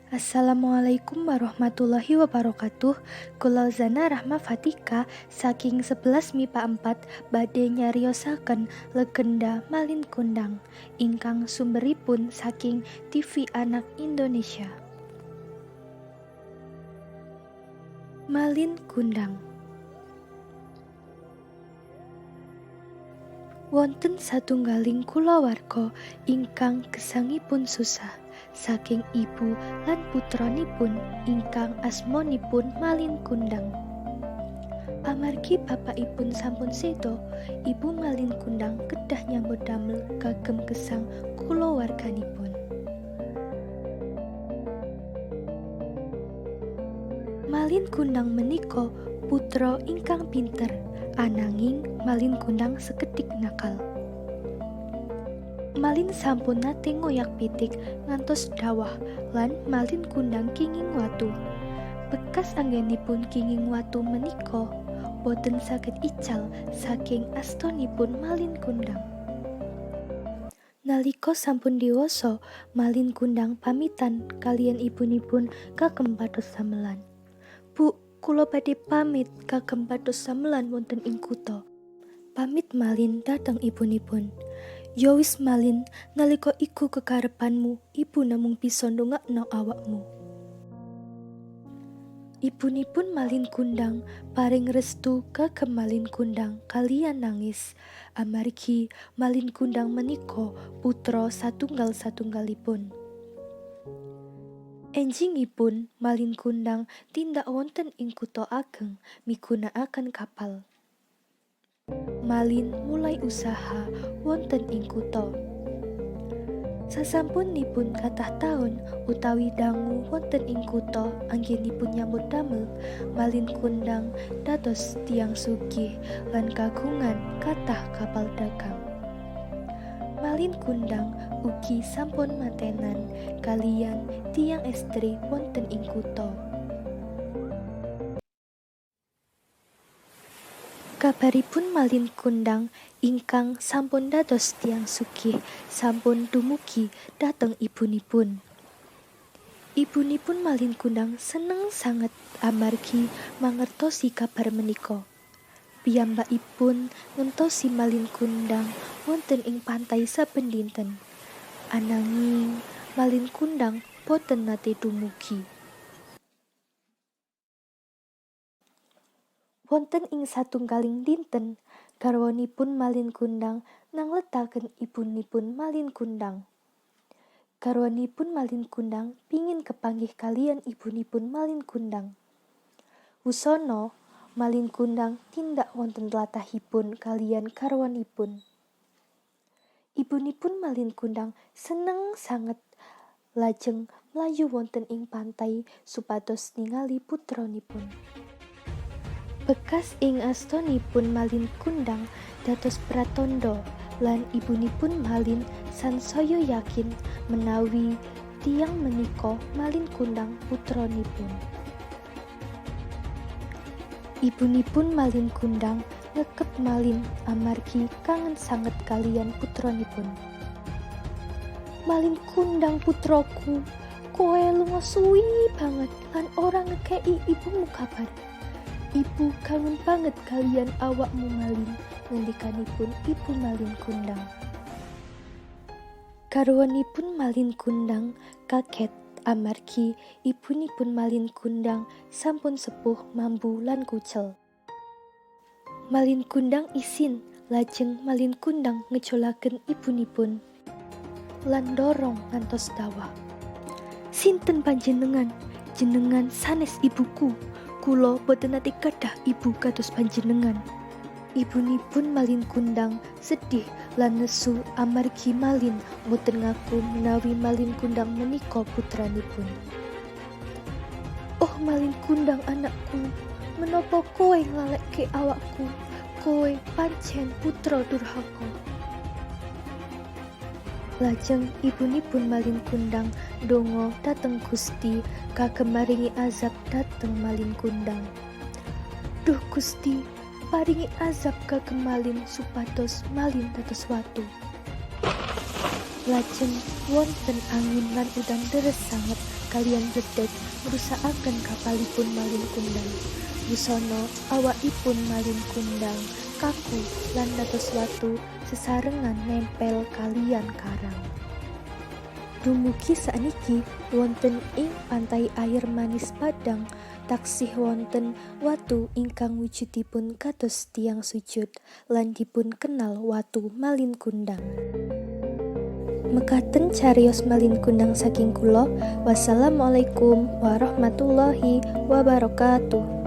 Assalamualaikum warahmatullahi wabarakatuh. Kula Zana Rahma Fatika saking 11 MIPA 4 badhe nyariosaken legenda Malin Kundang ingkang sumberipun saking TV Anak Indonesia. Malin Kundang. Wonten satunggaling kulawarga ingkang gesangipun susah saking ibu lan putranipun ingkang asmanipun Malin Kundang. Amargi bapakipun sampun seda, ibu Malin Kundang kedah nyambut damel kagem gesang kulawarganipun. Malin Kundang menika putra ingkang pinter, ananging Malin Kundang sekedhik nakal. Malin sampun nate ngoyak pitik ngantos dawah lan Malin Kundang kenging watu. Bekas anggenipun kenging watu menika boten saged ical saking astonipun Malin Kundang. Nalika sampun dewasa, Malin Kundang pamitan kaliyan ibunipun kagem pados samelan. "Bu, kula badhe pamit kagem pados samelan wonten ing kutha." Pamit Malin dhateng ibunipun. "Ya wis Malin, nalika iku kekarepanmu, ibu namung bisa ndongakno awakmu." Ibunipun Malin Kundang paring restu kagem Malin Kundang kaliyan nangis amargi Malin Kundang menika putra satunggal-satunggalipun. Enjingipun Malin Kundang tindak wonten ing kutha ageng migunakaken kapal. Malin mulai usaha wonten ing kutha. Sasampunipun kathah taun utawi dangu wonten ing kutha anggenipun nyambut damel, Malin Kundang dados tiyang sugih lan kagungan kathah kapal dagang. Malin Kundang ugi sampun mantenan kaliyan tiyang estri wonten ing kutha. Kabaripun Malin Kundang ingkang sampun dados tiyang sugih sampun dumugi dhateng ibunipun. Ibunipun Malin Kundang seneng sanget amargi mangertosi kabar menika. Piyambakipun ngentosi Malin Kundang wonten ing pantai saben dinten. Ananging Malin Kundang boten nate dumugi. Wonten ing satunggaling dinten, garwanipun Malin Kundang nangletaken ibunipun Malin Kundang. Garwanipun Malin Kundang pingin kepanggih kaliyan ibunipun Malin Kundang. Wusana Malin Kundang tindak wonten tlatahipun kaliyan garwanipun. Ibunipun Malin Kundang seneng sanget lajeng mlayu wonten ing pantai supados ningali putranipun. Bekas ing astonipun Malin Kundang dados pratandha lan ibunipun Malin sansaya yakin menawi tiyang menika Malin Kundang putranipun. Ibunipun Malin Kundang ngekep Malin amargi kangen sanget kaliyan putranipun. "Malin Kundang putraku, kowe lunga suwi banget lan ora ngekeki ibumu kabar. Ibu kangen banget kaliyan awakmu Malin," ngendikanipun ibu Malin Kundang. Garwanipun Malin Kundang kaget amargi ibunipun Malin Kundang sampun sepuh mambu lan kucel. Malin Kundang isin, lajeng Malin Kundang ngeculaken ibunipun lan ndorong ngantos dawah. "Sinten panjenengan? Jenengan sanes ibuku. Kula boten nate gadah ibu kados panjenengan." Ibunipun Malin Kundang sedih lan nesu amargi Malin boten ngaku menawi Malin Kundang menika putranipun. "Oh Malin Kundang anakku, menapa kowe nglalekke awakku? Kowe pancen putra durhaka." Lajeng ibunipun Malin Kundang ndonga dhateng Gusti kagem maringi azab dhateng Malin Kundang. "Duh Gusti, paringi azab kagem Malin supados Malin dados watu." Lajeng wonten angin lan udan deres sanget kaliyan bledek ngrusakaken kapalipun Malin Kundang. Busana awakipun Malin Kundang kaku lan dados watu sesarengan nempel kaliyan karang. Dumugi sakniki wonten ing Pantai Air Manis Padang taksih wonten watu ingkang wujudipun kados tiyang sujud lan dipunkenal Watu Malin Kundang. Mekaten cariyos Malin Kundang saking kula. Wassalamualaikum warahmatullahi wabarakatuh.